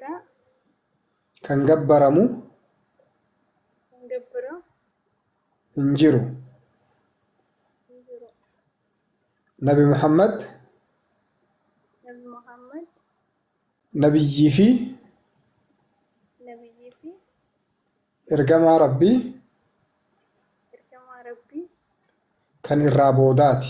Biraa. Kan gabbaramu. Kan gabbaramu. Hin jiru. Hin jiru. Nabi Muhammad. Nabi Muhammad. Nabiyyii fi. Nabiyyii fi. Ergamaa Rabbii. Ergamaa Rabbii. Kan irraa boodaati.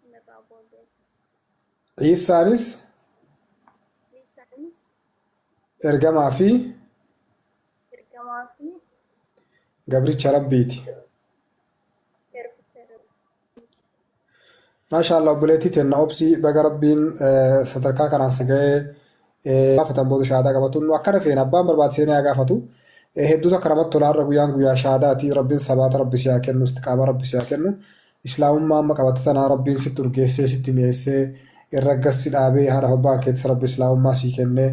Kan irraa boodaati. Iisaanis. Iisaanis. Ergamaa fi. Ergamaa fi. Gabricha Rabbiiti. Garbicha Rabbiiti. Maasha Allah obboleettii teenna obsii baga Rabbiin sadarkaa kanaan si ga'ee gaafatan booda shahaadaa qabatu nu akkana feena abbaan barbaade seenee haa gaafatu hedduu takka namatti tola har'a guyyaan guyyaa shahaadaati Rabbiin sabaata Rabbi si haa kennu istiqaamaa Rabbi si haa kennu islaamummaa amma qabatte tana Rabbiin sitti urgeessee sitti mi'eessee irra gas si dhaabee haadhaaf abbaan keetis Rabbi islaamummaa sii kennee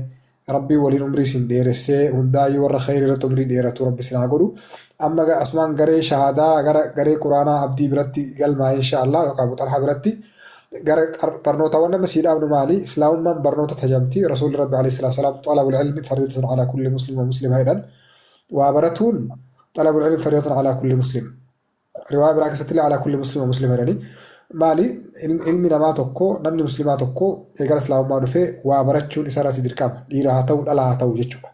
Rabbiin waliin umrii isin dheeressee hundaayyuu warra kheyrii irratti umrii dheeratu Rabbi isin haa godhu. Amma asumaan garee shahaadaa gara garee quraanaa abdii biratti galmaa insha Allah yookaan Abu Xalhaa biratti gara barnootawwan nama sii dhaabnu maali? Islaamummaan barnoota tajamti. Rasuulli Rabbi alayhi salaatu wasalaam xalabul ilmi fariidatun alaa kulli muslim wa muslima jedhan. Waa baratuun xalabul ilmi fariidatun alaa kulli muslim. Riwaaya biraa keessatti illee alaa kulli muslima muslima jedhanii. Maali ilmi namaa tokko namni muslimaa tokko eegala islaamummaa dhufee waa barachuun isa irratti dirqama. Dhiira haa ta'u dhala haa ta'u jechuudha.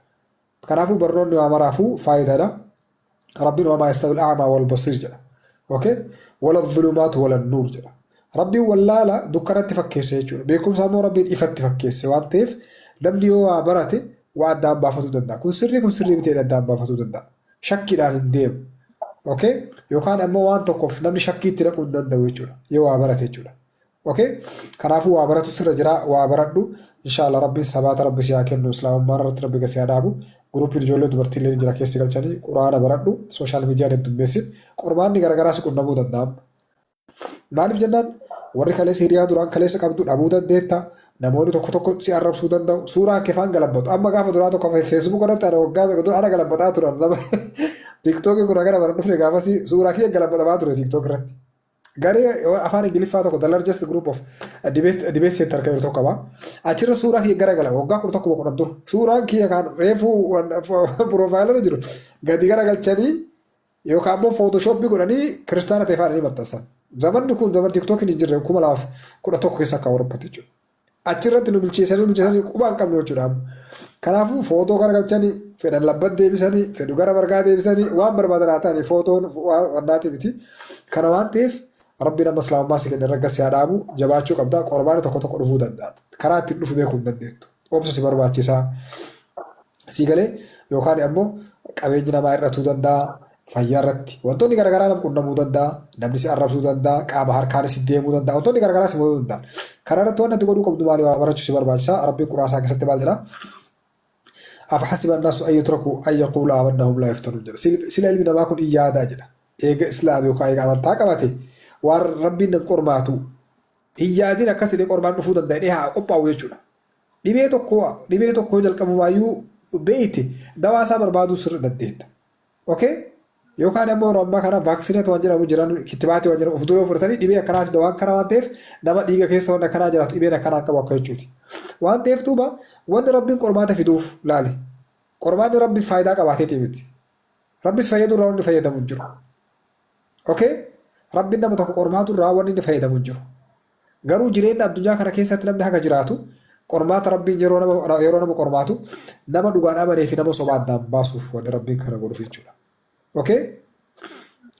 Kanaafuu barnoonni waa maraafuu faayidaadha. Rabbiin wamaa yastawil a'maa wal basiir jedha. Okay? Wala dhulumaatu wala nuur jedha. Rabbiin wallaala dukkanatti fakkeesse jechuudha. Beekumsa immoo Rabbiin ifatti fakkeesse waan ta'eef namni yoo waa barate waa addaan baafatuu danda'a. Kun sirrii kun sirrii miti jedhee addaan baafatuu danda'a. Shakkiidhaan hin deemu. Okay? Yookaan ammoo waan tokkoof namni shakkii itti naquu hin danda'u jechuudha. Yoo waa barate jechuudha. Okay? Kanaafuu waa baratu sirra jira, waa baradhu. Inshaallah Rabbiin sabaata Rabbi si haa kennu, Islaamummaa irratti Rabbi si haa dhaabu. Guruupiin ijoollee dubartii illee ni jira keessi galchanii Quraana baradhu, sooshaal miidiyaa heddummeessin. Qormaanni garaagaraa si qunnamuu danda'a. Maaliif jennaan warri kaleessa hiriyaa duraan kaleessa qabdu dhabuu dandeetta. Namoonni tokko tokko si arrabsuu danda'u. Suuraa kee faan galabbatu. Amma gaafa duraa tokko Facebook irratti ana waggaa meeqa dura ana galabbataa turan. Nama TikTok kun hagana bara dhufne gaafasii suuraa kiyya galabbatamaa ture TikTok irratti. Garee afaan Ingiliffaa tokko the largest group of debate center kan jedhu tokko qaba. Achirra suuraa kiyya garagala waggaa 11 10 dura. Suuraan kiyya kan reefuu piroofaayilirra jiru gadi garagalchanii Yookaan immoo footoshoppii godhanii kiristaana ta'e faana ni maxxansan. Zamanni kun zaman tiktookiin hin jirre 2011 keessa akka Awurooppaatti jechuudha. Achirratti nu bilcheessanii bilcheessanii quba hin qabnu jechuudha. Kanaafuu footoo gara galchanii fedhan labbat deebisanii fedhu gara margaa deebisanii waan barbaadan haa ta'anii footoon waan wannaati miti. Kana waan ta'eef Rabbiin amma islaamummaa si kenne irra si haa dhaabu jabaachuu qabda qormaanni tokko tokko dhufuu danda'a. Karaa ittiin dhufu beekuu hin dandeettu. Obsa si barbaachisaa. Sii galee yookaan ammoo qabeenyi namaa hir'atuu danda'a. Fayyaa irratti wantoonni garaagaraa nama qunnamuu danda'a. Namni si arrabsuu danda'a. Qaama harkaan si deemuu danda'a. Wantoonni garaagaraa si muduu danda'a. Kana irratti waan ati godhuu qabdu maali waa barachuu si barbaachisa. Rabbiin quraan isaa keessatti maal jedha? Afahasiba annaasu an yutraku an yaquulu aamanna hum laa yuftanuun jedha. Sila ilmi namaa kun in yaadaa jedha. Eega islaam yookaan eega amantaa qabate waan Rabbiin nan qormaatu hin yaadin akkas jedhee qormaan dhufuu danda'a jedhee haa qophaa'u jechuudha. Dhibee tokko dhibee tokko yoo jalqabumaayyuu beeyte dawaa isaa barbaaduu sirra dandeetta. Okay? Yookaan ammoo yeroo ammaa kana vaaksineet waan jedhamu jiran kittibaatii waan jedhamu of dura fudhatanii dhibee akkanaaf dawaan kana waan ta'eef nama dhiiga keessa waan akkanaa jiraatu dhibeen akkanaa qabu akka jechuuti. Waan ta'eef duuba wanni rabbiin qormaata fiduuf laali. Qormaanni rabbiif faayidaa qabaateetii miti. Rabbis fayyaduu irraa wanni fayyadamu hin jiru. Okay? Rabbiin nama tokko qormaatu irraa wanni inni fayyadamu hin jiru. Garuu jireenya addunyaa kana keessatti namni haga jiraatu qormaata Rabbiin yeroo nama yeroo nama qormaatu nama dhugaan amanee fi nama sobaa addaan baasuuf wanni Rabbiin kana godhuuf jechuudha. Okay?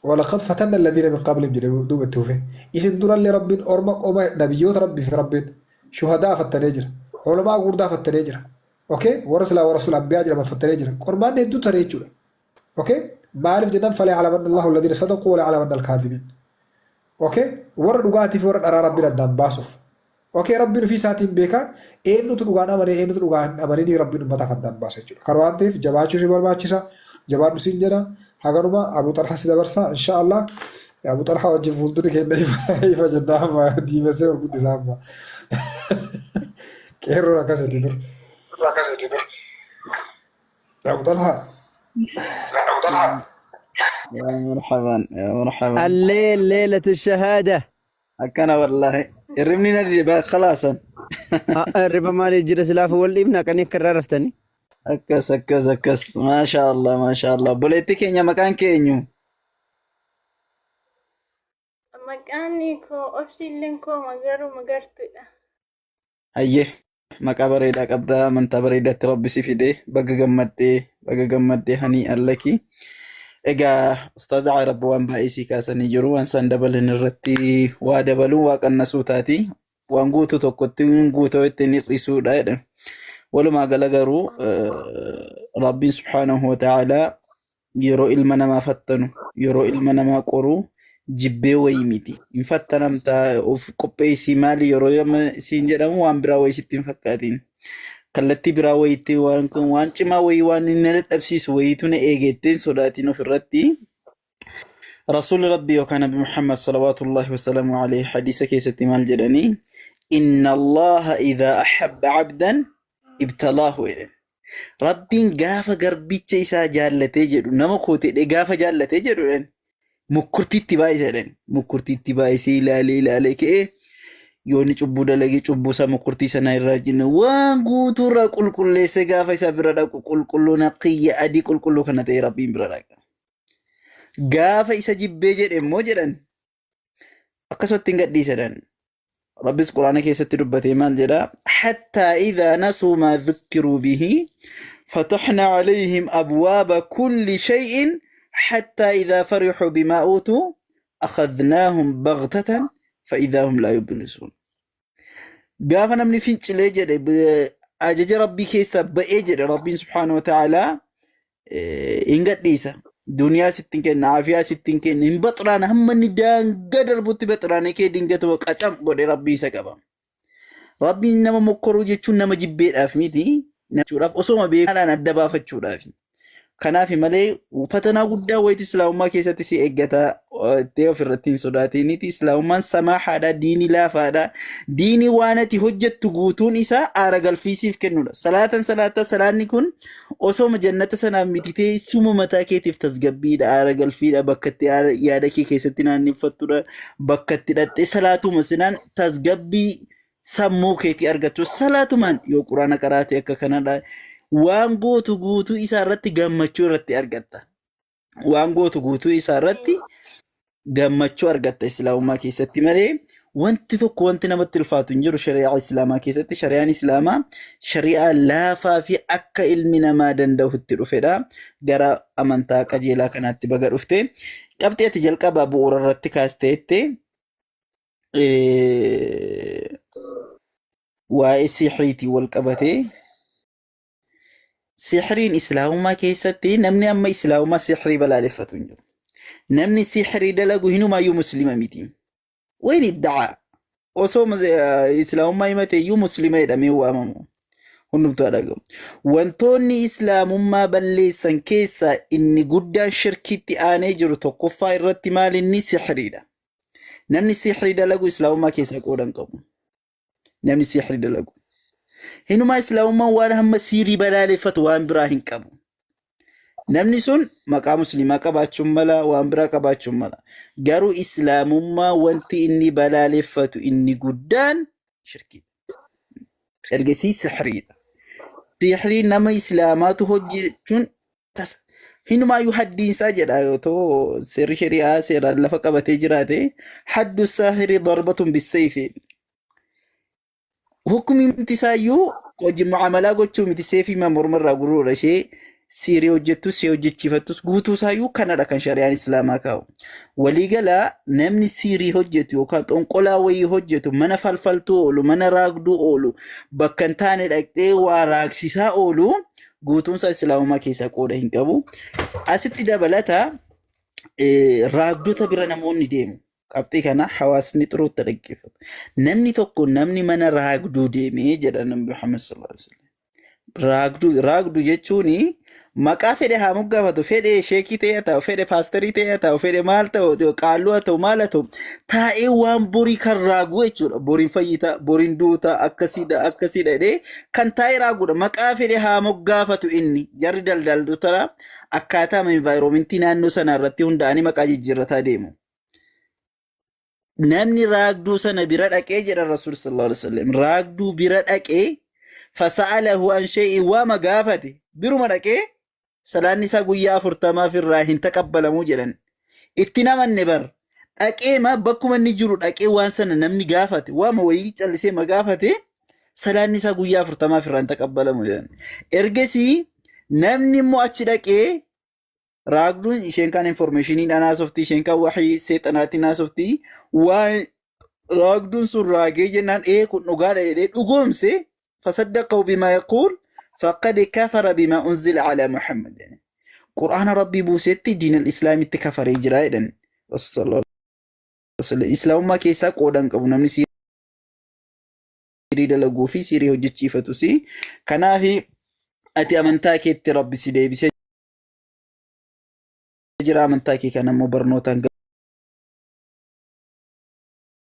Walaqad fatanna alladhiina min qablihim jedhe duuba itti fufe. Isin durallee Rabbiin orma qoma nabiyyoota Rabbii fi Rabbiin shuhadaa fattanee jira. Ulamaa gurguddaa fattanee jira. Okay? Warra silaa warra rasul ambiyaa jedhaman fattanee jira. Qormaanni hedduu tare jechuudha. Okay? Maaliif jennaan fala ya'lamanna Allahu alladhiina sadaquu wala ya'lamanna al-kaadhibiin. Okay? Warra dhugaatii fi warra dharaa Rabbiin addaan baasuuf. Okay? Rabbiin ofii isaatiin beeka eenyutu dhugaan amanee eenyutu dhugaa hin amaninii Rabbiin ummataaf addaan baasa jechuudha. Kana waan ta'eef jabaachuu si barbaachisa. Jabaadhu siin jedha. Haganuma Abu Xalha si dabarsa insha Allah. Abu Xalha wajjin fuuldurri keenya ifa ifa jennaa amma diimessee ol guddisaa amma. Qeerroon akkasitti dur. Akkasitti dur. Abu Xalha. Abu Xalha. يا مرحبا يا مرحبا الليل ليلة الشهادة akkana wallaahi. Hirribni na dide baa khalaasan. Hirriba maaliif jira silaafu wal dhiibna qanii akka irraa raftanii. Akkas akkas akkas. Maasha Allah maasha Allah. Obboleettii keenya maqaan kee eenyu? Maqaan koo obsiilleen koo magaruu magartuudha. Hayyee maqaa bareedaa qabda amantaa bareedaatti rabbi si fide baga gammaddee baga gammaddee hanii allaki. Egaa ustaaza Arab waan baay'ee sii kaasanii jiru waan isaan dabalan irratti waa dabaluun waa qannasuu taati waan guutuu tokkotti guutoo ittiin hir'isuudha jedhan. Walumaa gala garuu rabbiin subhaanahu wa ta'aalaa yeroo ilma namaa fattanu, yeroo ilma namaa qoru jibbee wayii miti. Hin fattanamta of qopheessii maali yeroo amma siin jedhamu waan biraa wayii sitti hin fakkaatiin. Kallattii biraa wayiitti waan kun waan cimaa wayii waan inni na dadhabsiisu wayiitu na eegettee hin sodaatiin ofirratti. Rasuulli Rabbii yookaan Nabi Muhammad salawaatullahi wasalaamu alayhi hadiisa keessatti maal jedhanii? Inna Allaha idhaa ahabba abdan ibtalaahu jedhan. Rabbiin gaafa garbicha isaa jaallatee jedhu nama kooti jedhee gaafa jaallatee jedhu jedhan mukkurtiitti baay'isa jedhan. Mukkurtiitti baay'isee ilaalee ilaalee ka'ee yoo inni cubbuu dalagee cubbuu isaa mukkurtii sana irraa jinne waan guutuu irraa qulqulleessee gaafa isa bira dhaqu qulqulluu naqiyya adii qulqulluu kana ta'e Rabbiin bira dhaqa. Gaafa isa jibbee jedhe immoo jedhan akkasumatti hin gadhiisa jedhan. Rabbis Quraana keessatti dubbatee maal jedha? Hattaa idhaa nasuu maa dhukkiruu bihi fataxnaa alayhim abwaaba kulli shay'in hattaa idhaa farixuu bimaa uutuu akhadnaahum baghtatan fa'idhaa hum laa yublisuun. Gaafa namni fincilee jedhe ajaja Rabbii keessaa ba'ee jedhe Rabbiin subhaanahu wa ta'aalaa hin gadhiisa. Duniyaa sitti hin kenna, aafiyaa sitti hin kenna, hin baxraana hamma inni daangaa darbutti baxraanee kee dingatuma qacam godhe Rabbii isa qaba. Rabbiin nama mokkoruu jechuun nama jibbeedhaaf miti, jechuudhaaf osoma beekaadhaan adda baafachuudhaaf. Kanaaf malee fatanaa guddaa wayiiti islaamummaa keessatti si eeggata ittee ofirratti hin sodaatiniiti. Islaamummaan samaahaadha, diinii laafaadha. Diinii waan ati hojjettu guutuun isaa aara galfii siif kennudha. Salaatan salaata salaanni kun Osooma jannata sanaaf miti ta'e suma mataa keetiif tasgabbiidha, aara galfiidha, bakka itti yaada kee keessatti naanneffattudha, bakka itti dhaqxee salaatuma sinaan tasgabbii sammuu keetii argattu salaatumaan yoo quraana qaraate akka kanadha. Waan gootu guutuu isaa irratti gammachuu irratti argatta. Waan gootu guutuu isaa irratti gammachuu argatta islaamummaa keessatti malee wanti tokko wanti namatti ulfaatu hin jiru shari'aa islaamaa keessatti. Shari'aan islaamaa shari'aa laafaa fi akka ilmi namaa danda'utti dhufedha. Gara amantaa qajeelaa kanaatti baga dhufte. Qabxii ati jalqabaa bu'uura irratti kaasteette waa'ee sihriitiin wal qabatee Sihriin islaamummaa keessatti namni amma islaamummaa sihrii balaaleffatu hin jiru. Namni sihrii dalagu hinumaayyuu muslima miti. Wayin idda'aa osoo islaamummaa himate iyyuu muslima jedhamee waamamu. Hundumtuu haa dhagahu. Wantoonni islaamummaa balleessan keessaa inni guddaan shirkiitti aanee jiru tokkoffaa irratti maal inni sihriidha. Namni sihrii dalagu islaamummaa keessaa qooda hin qabu. Namni sihrii dalagu. Hinumaa islaamummaan waan hamma siirii balaaleffatu waan biraa hin qabu. Namni sun maqaa musliimaa qabaachuun mala, waan biraa qabaachuun mala. Garuu islaamummaa wanti inni balaaleffatu inni guddaan shirkiidha. Ergasii sihriidha. Sihrii nama islaamaatu hojjechuun tasa. Hinumaayyuu haddiinsaa jedha otoo seerri shari'aa seeraan lafa qabatee jiraate haddu saahirii darbatun bissayfi. Hukumimti isaayyuu hojii mu'amalaa gochuu miti seefii morma irraa guruudha ishee siirii hojjettus ishee hojjechiifattus guutuu isaayyuu kanadha kan shari'aan islaamaa kaa'u. Waliigala namni siirii hojjetu yookaan xonqolaa wayii hojjetu mana falfaltuu oolu mana raagduu oolu bakka hin taane dhaqxee waa raagsisaa oolu guutuun isaa islaamummaa keessaa qooda hin qabu. Asitti dabalata raagdota bira namoonni deemu. Qabxii kana hawaasni xuruutti dhaggeeffatu. Namni tokko namni mana raagduu deemee jedha Nabi Muhammad sallallahu alaihi wasallam. Raagduu raagduu jechuun maqaa fedhe haa moggaafatu fedhe sheekii ta'e haa ta'u fedhe paasterii ta'e haa ta'u fedhe maal ta'u qaalluu haa ta'u maal haa ta'u taa'ee waan borii kan raagu jechuudha. Boriin fayyita boriin duuta akkasiidha akkasiidha jedhee kan taa'ee raagudha. Maqaa fedhe haa moggaafatu inni. Jarri daldaltoota akkaataa envaayiroomentii naannoo sanaa irratti hundaa'anii maqaa jijjiirrataa deemu. Namni raagduu sana bira dhaqee jedha Rasuul sallallahu alaihi wasallam raagduu bira dhaqee fasa'alahu an shay'in waama gaafate biruma dhaqee salaanni isaa guyyaa afurtamaaf irraa hin taqabbalamuu jedhan. Itti namanne bar dhaqee ma bakkuma inni jiru dhaqee waan sana namni gaafate waama wayii callisee ma gaafate salaanni isaa guyyaa afurtamaaf irraa hin taqabbalamu jedhan. Ergasii namni immoo achi dhaqee Raagduun isheen kaan informeeshiniidhaan haasofti, isheen kaan waxii seexanaatiin haasofti. Waan raagduun sun raagee jennaan ee kun dhugaadha jedhee dhugoomse fasaddaqahu bimaa yaquul faqad kafara bimaa unzila alaa Muhammad jedhan. Qur'aana Rabbii buusetti diinal islaamitti kafaree jira jedhan. Rasuul sallallahu alaihi wasallam islaamummaa keessaa qooda hin qabu namni siirii dalaguu fi siirii hojjechiifatus. Kanaaf ati amantaa keetti Rabbi si deebisee jira amantaa kee kana immoo barnootaan